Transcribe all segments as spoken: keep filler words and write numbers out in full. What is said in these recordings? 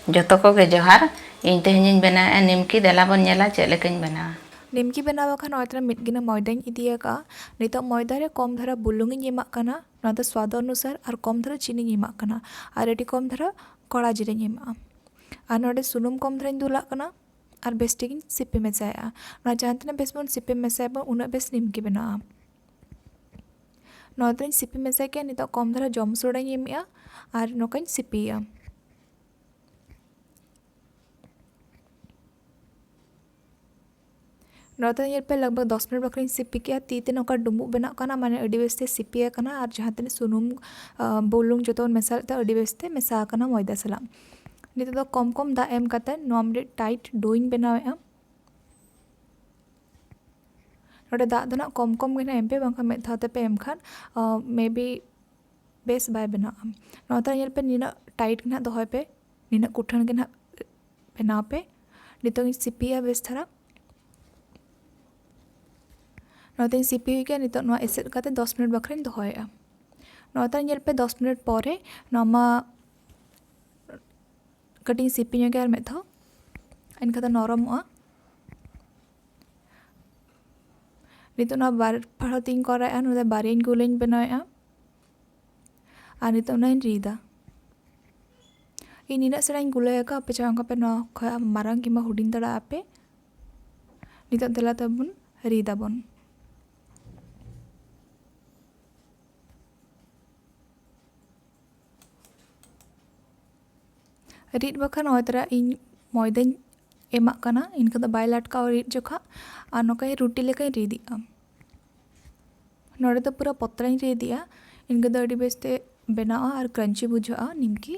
ᱡᱚᱛᱚ ᱠᱚᱜᱮ ᱡᱚᱦᱟᱨ᱾ ᱤᱧ ᱛᱮᱦᱮᱧᱤᱧ ᱵᱮᱱᱟᱣᱮᱫᱼᱟ ᱱᱤᱢᱠᱤ᱾ ᱫᱮᱞᱟ ᱵᱚᱱ ᱧᱮᱞᱟ ᱪᱮᱫ ᱞᱮᱠᱟᱧ ᱵᱮᱱᱟᱣᱟ᱾ ᱱᱤᱢᱠᱤ ᱵᱮᱱᱟᱣ ᱵᱟᱠᱷᱟᱱ ᱱᱚᱜᱼᱚᱭ ᱛᱚᱨᱟ ᱢᱤᱫ ᱜᱤᱱᱟᱹ ᱢᱚᱭᱫᱟᱧ ᱤᱫᱤ ᱟᱠᱟᱫᱼᱟ᱾ ᱱᱤᱛᱚᱜ ᱢᱚᱭᱫᱟ ᱨᱮ ᱠᱚᱢ ᱫᱷᱟᱨᱟ ᱵᱩᱞᱩᱝ ᱤᱧ ᱮᱢᱟᱜ ᱠᱟᱱᱟ, ᱱᱚᱣᱟ ᱫᱚ ᱥᱣᱟᱫ ᱚᱱᱩᱥᱟᱨ, ᱟᱨ ᱠᱚᱢ ᱫᱷᱟᱨᱟ ᱪᱤᱱᱤᱧ ᱮᱢᱟᱜ ᱠᱟᱱᱟ, ᱟᱨ ᱟᱹᱰᱤ ᱠᱚᱢ ᱫᱷᱟᱨᱟ ᱠᱚᱲᱟ ᱡᱤᱨᱟᱹᱧ ᱮᱢᱟᱜᱼᱟ᱾ ᱟᱨ ᱱᱚᱰᱮ ᱥᱩᱱᱩᱢ ᱠᱚᱢ ᱫᱷᱟᱨᱟᱧ ᱫᱩᱞᱟᱜ ᱠᱟᱱᱟ, ᱟᱨ ᱵᱮᱥ ᱴᱷᱤᱠᱤᱧ ᱥᱤᱯᱤ ᱢᱮᱥᱟᱭᱮᱫᱼᱟ᱾ ᱱᱚᱣᱟ ᱡᱟᱦᱟᱸ ᱛᱤᱱᱟᱹᱜ ᱵᱮᱥ ᱵᱚᱱ ᱥᱤᱯᱤ ᱢᱮᱥᱟᱭᱟᱵᱚᱱ, ᱩᱱᱟᱹᱜ ᱵᱮᱥ ᱱᱤᱢᱠᱤ ᱵᱮᱱᱟᱜᱼᱟ᱾ ᱱᱚᱣᱟ ᱫᱚᱧ ᱥᱤᱯᱤ ᱢᱮᱥᱟ ᱠᱮᱫᱼᱟ᱾ ᱱᱤᱛᱚᱜ ᱠᱚᱢ ᱫᱷᱟᱨᱟ ᱡᱚᱢ ᱥᱳᱰᱟᱧ ᱮᱢᱮᱜᱼᱟ ᱟᱨ ᱱᱚᱝᱠᱟᱧ ᱥᱤᱯᱤᱭᱮᱫᱼᱟ᱾ ᱱᱚᱣᱟ ᱫᱚ ᱧᱮᱞ ᱯᱮ, ᱞᱟᱜᱽ ᱵᱷᱟᱜᱽ ᱫᱚᱥ ᱢᱤᱱᱤᱴ ᱵᱟᱠᱷᱨᱟᱧ ᱥᱤᱯᱤ ᱠᱮᱜᱼᱟ᱾ ᱛᱤ ᱛᱮ ᱱᱚᱝᱠᱟ ᱰᱩᱸᱵᱩᱜ ᱵᱮᱱᱟᱜ ᱠᱟᱱᱟ, ᱢᱟᱱᱮ ᱟᱹᱰᱤ ᱵᱮᱥ ᱛᱮ ᱥᱤᱯᱤ ᱟᱠᱟᱱᱟ᱾ ᱟᱨ ᱡᱟᱦᱟᱸ ᱛᱤᱱᱟᱹᱜ ᱥᱩᱱᱩᱢ, ᱟᱸ, ᱵᱩᱞᱩᱝ ᱡᱚᱛᱚ ᱵᱚᱱ ᱢᱮᱥᱟ ᱞᱮᱫ ᱛᱮ ᱟᱹᱰᱤ ᱵᱮᱥ ᱛᱮ ᱢᱮᱥᱟ ᱟᱠᱟᱱᱟ ᱢᱚᱭᱫᱟ ᱥᱟᱞᱟᱜ᱾ ᱱᱤᱛᱚᱜ ᱫᱚ ᱠᱚᱢ ᱠᱚᱢ ᱫᱟᱜ ᱮᱢ ᱠᱟᱛᱮ ᱱᱚᱣᱟ ᱢᱤᱫᱴᱤᱡ ᱴᱟᱭᱤᱴ ᱰᱳᱧ ᱵᱮᱱᱟᱣᱮᱫᱼᱟ᱾ ᱱᱚᱰᱮ ᱫᱟᱜ ᱫᱚ ᱱᱟᱜ ᱠᱚᱢ ᱠᱚᱢ ᱜᱮ ᱱᱟᱜ ᱮᱢ ᱯᱮ, ᱵᱟᱝᱠᱷᱟᱱ ᱢᱤᱫ ᱫᱷᱟᱣ ᱛᱮᱯᱮ ᱮᱢ ᱠᱷᱟᱱ, ᱟᱸ, maybe ᱵᱮᱥ ᱵᱟᱭ ᱵᱮᱱᱟᱜᱼᱟ᱾ ᱱᱚᱣᱟ ᱛᱚᱨᱟ ᱧᱮᱞ ᱯᱮ, ᱱᱤᱱᱟᱹᱜ ᱴᱟᱭᱤᱴ ᱜᱮ ᱱᱟᱜ ᱫᱚᱦᱚᱭ ᱯᱮ, ᱱᱤᱱᱟᱹᱜ ᱠᱩᱴᱷᱟᱹᱱ ᱜᱮ ᱱᱟᱜ ᱵᱮᱱᱟᱣ ᱯᱮ᱾ ᱱᱤᱛᱚᱜ ᱤᱧ ᱥᱤᱯᱤᱭᱟ ᱵᱮᱥ ᱫᱷᱟᱨᱟ᱾ ᱱᱚᱛᱮᱧ ᱥᱤᱯᱤ ᱦᱩᱭ ᱠᱮᱫᱼᱟ᱾ ᱱᱤᱛᱚᱜ ᱱᱚᱣᱟ ᱮᱥᱮᱫ ᱠᱟᱛᱮ ᱫᱚᱥ ᱢᱤᱱᱤᱴ ᱵᱟᱠᱷᱨᱟᱧ ᱫᱚᱦᱚᱭᱮᱫᱼᱟ᱾ ᱱᱚᱣᱟ ᱛᱚᱨᱟ ᱧᱮᱞ ᱯᱮ, ᱫᱚᱥ ᱢᱤᱱᱤᱴ ᱯᱚᱨᱮ ᱱᱚᱣᱟ ᱢᱟ ᱠᱟᱹᱴᱤᱡ ᱤᱧ ᱥᱤᱯᱤ ᱧᱚᱜᱟ ᱟᱨ ᱢᱤᱫ ᱫᱷᱟᱣ, ᱮᱱᱠᱷᱟᱱ ᱫᱚ ᱱᱚᱨᱚᱢᱚᱜᱼᱟ᱾ ᱱᱤᱛᱚᱜ ᱱᱚᱣᱟ ᱵᱟᱨ ᱯᱷᱟᱲᱚ ᱛᱤᱧ ᱠᱚᱨᱟᱣᱮᱫᱼᱟ, ᱱᱚᱰᱮ ᱵᱟᱨᱭᱟᱧ ᱜᱩᱞᱟᱹᱧ ᱵᱮᱱᱟᱣᱮᱫᱼᱟ᱾ ᱟᱨ ᱱᱤᱛᱚᱜ ᱚᱱᱟᱧ ᱨᱤᱫᱟ᱾ ᱤᱧ ᱱᱤᱱᱟᱹᱜ ᱥᱮᱬᱟᱧ ᱜᱩᱞᱟᱹᱭ ᱟᱠᱟᱫᱼᱟ, ᱟᱯᱮ ᱪᱟᱦᱟᱣ ᱠᱷᱟᱱ ᱯᱮ ᱱᱚᱣᱟ ᱠᱷᱚᱱ ᱢᱟᱨᱟᱝ ᱠᱤᱝᱵᱟ ᱦᱩᱰᱤᱧ ᱫᱟᱲᱮᱭᱟᱜᱼᱟ ᱯᱮ᱾ ᱱᱤᱛᱚᱜ ᱫᱮᱞᱟ ᱛᱟᱵᱚᱱ ᱨᱤᱫᱟᱵᱚᱱ᱾ ᱨᱤᱫ ᱵᱟᱠᱷᱟᱱ ᱱᱚᱜᱼᱚᱭ ᱛᱚᱨᱟ ᱤᱧ ᱢᱚᱭᱫᱟᱧ ᱮᱢᱟᱜ ᱠᱟᱱᱟ, ᱤᱱᱠᱟᱹ ᱫᱚ ᱵᱟᱭ ᱞᱟᱴᱠᱟᱣᱟ ᱨᱤᱫ ᱡᱚᱠᱷᱟ᱾ ᱟᱨ ᱱᱚᱝᱠᱟᱧ ᱨᱩᱴᱤ ᱞᱮᱠᱟᱧ ᱨᱤᱫᱮᱜᱼᱟ᱾ ᱱᱚᱰᱮ ᱫᱚ ᱯᱩᱨᱟᱹ ᱯᱚᱛᱞᱟᱧ ᱨᱤᱫᱮᱜᱼᱟ, ᱤᱱᱠᱟᱹ ᱫᱚ ᱟᱹᱰᱤ ᱵᱮᱥᱛᱮ ᱵᱮᱱᱟᱜᱼᱟ ᱟᱨ crunchy ᱵᱩᱡᱷᱟᱹᱜᱼᱟ ᱱᱤᱢᱠᱤ᱾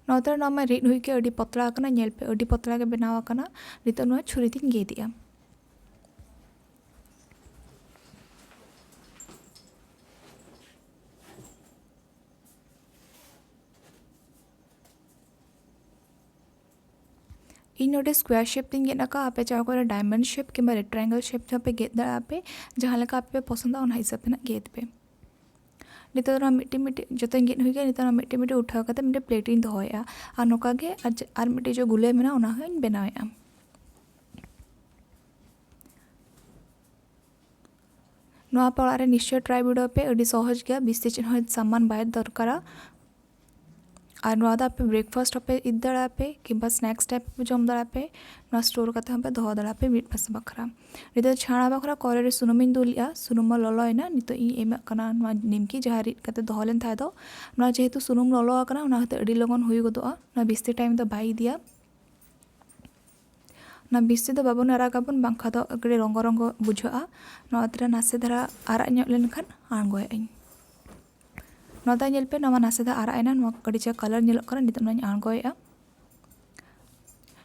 ᱱᱚᱣᱟ ᱫᱚ ᱱᱚᱣᱟ ᱢᱟ ᱨᱤᱫ ᱦᱩᱭ ᱠᱮᱫ, ᱟᱹᱰᱤ ᱯᱚᱛᱞᱟ ᱟᱠᱟᱱᱟ, ᱧᱮᱞ ᱯᱮ ᱟᱹᱰᱤ ᱯᱚᱛᱞᱟ ᱜᱮ ᱵᱮᱱᱟᱣ ᱟᱠᱟᱱᱟ᱾ ᱱᱤᱛᱚᱜ ᱱᱚᱣᱟ ᱪᱷᱩᱨᱤ ᱛᱤᱧ ᱜᱮᱫᱮᱜᱼᱟ᱾ ᱤᱧ ᱱᱚᱰᱮ square shape ᱛᱤᱧ ᱜᱮᱫ ᱟᱠᱟᱫᱼᱟ, ᱟᱯᱮ ᱪᱟᱦᱟᱣ ᱠᱷᱟᱱ diamond shape ᱠᱤᱝᱵᱟ rectangle shape ᱛᱮᱦᱚᱸ ᱯᱮ ᱜᱮᱫ ᱫᱟᱲᱮᱭᱟᱜᱼᱟ ᱯᱮ, ᱡᱟᱦᱟᱸ ᱞᱮᱠᱟ ᱟᱯᱮ ᱯᱮ ᱯᱚᱥᱚᱸᱫᱟ ᱚᱱᱟ ᱦᱤᱥᱟᱹᱵ ᱛᱮ ᱱᱟᱜ ᱜᱮᱫ ᱯᱮ᱾ ᱱᱤᱛᱚᱜ ᱫᱚ ᱱᱚᱣᱟ ᱢᱤᱫᱴᱤᱡ ᱢᱤᱫᱴᱤᱡ ᱡᱚᱛᱚᱧ ᱜᱮᱫ ᱦᱩᱭ ᱠᱮᱫᱟ᱾ ᱱᱤᱛᱚᱜ ᱱᱚᱣᱟ ᱢᱤᱫᱴᱤᱡ ᱢᱤᱫᱴᱤᱡ ᱩᱴᱷᱟᱹᱣ ᱠᱟᱛᱮ ᱢᱤᱫᱴᱤᱡ ᱯᱞᱮᱴ ᱤᱧ ᱫᱚᱦᱚᱭᱮᱫᱼᱟ᱾ ᱟᱨ ᱱᱚᱝᱠᱟ ᱜᱮ ᱟᱨ ᱡ- ᱟᱨ ᱢᱤᱫᱴᱤᱡ ᱡᱮ ᱜᱩᱞᱟᱹᱭ ᱢᱮᱱᱟᱜᱼᱟ, ᱚᱱᱟ ᱦᱚᱸᱧ ᱵᱮᱱᱟᱣᱮᱫᱼᱟ᱾ ᱱᱚᱣᱟ ᱟᱯᱮ ᱚᱲᱟᱜ ᱨᱮ ᱱᱤᱥᱪᱚᱭ ᱴᱨᱟᱭ ᱵᱤᱰᱟᱹᱣ ᱯᱮ, ᱟᱹᱰᱤ ᱥᱚᱦᱚᱡᱽ ᱜᱮᱭᱟ, ᱵᱮᱥᱤ ᱪᱮᱫ ᱦᱚᱸ ᱥᱟᱢᱟᱱ ᱵᱟᱭ ᱫᱚᱨᱠᱟᱨᱟ᱾ ᱟᱨ ᱱᱚᱣᱟ ᱫᱚ ᱟᱯᱮ ᱵᱨᱮᱠᱯᱷᱟᱥᱴ ᱦᱚᱸᱯᱮ ᱤᱫᱤ ᱫᱟᱲᱮᱭᱟᱜᱼᱟ ᱯᱮ, ᱠᱤᱝᱵᱟ ᱥᱱᱮᱠᱥ ᱴᱟᱭᱤᱯ ᱯᱮ ᱡᱚᱢ ᱫᱟᱲᱮᱭᱟᱜᱼᱟ ᱯᱮ᱾ ᱱᱚᱣᱟ ᱥᱴᱳᱨ ᱠᱟᱛᱮ ᱦᱚᱸᱯᱮ ᱫᱚᱦᱚ ᱫᱟᱲᱮᱭᱟᱜᱼᱟ ᱯᱮ ᱢᱤᱫ ᱢᱟᱥ ᱵᱟᱠᱷᱨᱟ᱾ ᱱᱤᱛᱚᱜ ᱪᱷᱟᱲᱟ ᱵᱟᱠᱷᱨᱟ ᱠᱚᱲᱟᱭ ᱨᱮ ᱥᱩᱱᱩᱢᱤᱧ ᱫᱩᱞᱮᱜᱼᱟ᱾ ᱥᱩᱱᱩᱢ ᱢᱟ ᱞᱚᱞᱚᱭᱮᱱᱟ, ᱱᱤᱛᱚᱜ ᱤᱧ ᱮᱢᱟᱜ ᱠᱟᱱᱟ ᱱᱚᱣᱟ ᱱᱤᱢᱠᱤ ᱡᱟᱦᱟᱸ ᱨᱤᱫ ᱠᱟᱛᱮ ᱫᱚᱦᱚ ᱞᱮᱱ ᱛᱟᱦᱮᱸ ᱫᱚ᱾ ᱱᱚᱣᱟ ᱡᱮᱦᱮᱛᱩ ᱥᱩᱱᱩᱢ ᱞᱚᱞᱚ ᱟᱠᱟᱱᱟ, ᱚᱱᱟ ᱠᱷᱟᱹᱛᱤᱨ ᱟᱹᱰᱤ ᱞᱚᱜᱚᱱ ᱦᱩᱭ ᱜᱚᱫᱚᱜᱼᱟ, ᱱᱚᱣᱟ ᱵᱮᱥᱤ ᱴᱟᱭᱤᱢ ᱫᱚ ᱵᱟᱭ ᱤᱫᱤᱭᱟ᱾ ᱚᱱᱟ ᱵᱮᱥᱤ ᱫᱚ ᱵᱟᱵᱚᱱ ᱟᱨᱟᱜᱟᱵᱚᱱ, ᱵᱟᱝᱠᱷᱟᱱ ᱫᱚ ᱠᱟᱹᱴᱤᱡ ᱨᱚᱸᱜᱚ ᱨᱚᱸᱜᱚ ᱵᱩᱡᱷᱟᱹᱜᱼᱟ᱾ ᱱᱚᱣᱟ ᱛᱮ ᱱᱟᱥᱮ ᱫᱷᱟᱨᱟ ᱟᱨᱟᱜ ᱧᱚᱜ ᱞᱮᱱᱠᱷᱟᱱ ᱟᱬᱜᱚᱭᱟᱜ ᱟᱹᱧ᱾ ᱱᱚᱣᱟ ᱫᱚ ᱧᱮᱞ ᱯᱮ, ᱱᱚᱣᱟ ᱱᱟᱥᱮ ᱫᱷᱟᱨᱟ ᱟᱨᱟᱜ ᱮᱱᱟ, ᱱᱚᱣᱟ ᱠᱟᱹᱴᱤᱡ ᱪᱮ ᱠᱟᱞᱟᱨ ᱧᱮᱞᱚᱜ ᱠᱟᱱᱟ, ᱱᱤᱛᱚᱜ ᱱᱚᱣᱟᱧ ᱟᱬᱜᱚᱭᱮᱜᱼᱟ᱾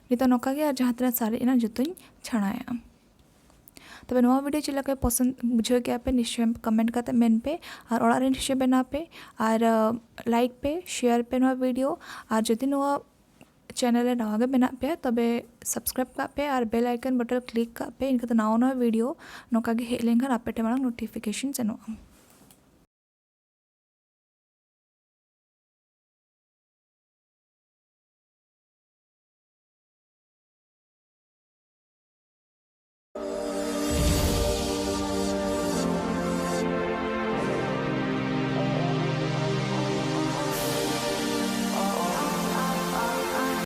ᱱᱤᱛᱚᱜ ᱱᱚᱝᱠᱟ ᱜᱮ ᱟᱨ ᱡᱟᱦᱟᱸ ᱛᱤᱱᱟᱹᱜ ᱥᱟᱨᱮᱡ ᱮᱱᱟ ᱡᱚᱛᱚᱧ ᱪᱷᱟᱲᱟᱭᱮᱜᱼᱟ᱾ ᱛᱚᱵᱮ ᱱᱚᱣᱟ ᱵᱷᱤᱰᱤᱭᱳ ᱪᱮᱫ ᱞᱮᱠᱟ ᱯᱚᱥᱚᱸᱫ ᱵᱩᱡᱷᱟᱹᱣ ᱠᱮᱜᱼᱟ ᱯᱮ, ᱱᱤᱥᱪᱚᱭ ᱠᱚᱢᱮᱱᱴ ᱠᱟᱛᱮ ᱢᱮᱱ ᱯᱮ, ᱟᱨ ᱚᱲᱟᱜ ᱨᱮ ᱱᱤᱥᱪᱚᱭ ᱵᱮᱱᱟᱣ ᱯᱮ, ᱟᱨ ᱞᱟᱭᱤᱠ ᱯᱮ, ᱥᱮᱭᱟᱨ ᱯᱮ ᱱᱚᱣᱟ ᱵᱷᱤᱰᱤᱭᱳ, ᱟᱨ ᱡᱩᱫᱤ ᱱᱚᱣᱟ ᱪᱮᱱᱮᱞ ᱨᱮ ᱱᱟᱣᱟ ᱜᱮ ᱢᱮᱱᱟᱜ ᱯᱮᱭᱟ, ᱛᱚᱵᱮ ᱥᱟᱵᱥᱠᱨᱟᱭᱤᱵ ᱠᱟᱜ ᱯᱮ ᱟᱨ ᱵᱮᱞ ᱟᱭᱠᱚᱱ ᱵᱟᱴᱚᱱ ᱠᱞᱤᱠ ᱠᱟᱜ ᱯᱮ, ᱤᱱᱠᱟᱹᱛᱮ ᱱᱟᱣᱟ ᱱᱟᱣᱟ ᱵᱷᱤᱰᱤᱭᱳ ᱱᱚᱝᱠᱟ ᱜᱮ ᱦᱮᱡ ᱞᱮᱱᱠᱷᱟᱱ ᱟᱯᱮ ᱴᱷᱮᱱ ᱢᱟᱲᱟᱝ ᱱᱳᱴᱤᱯᱷᱤᱠᱮᱥᱚᱱ ᱥᱮᱱᱚᱜᱼᱟ᱾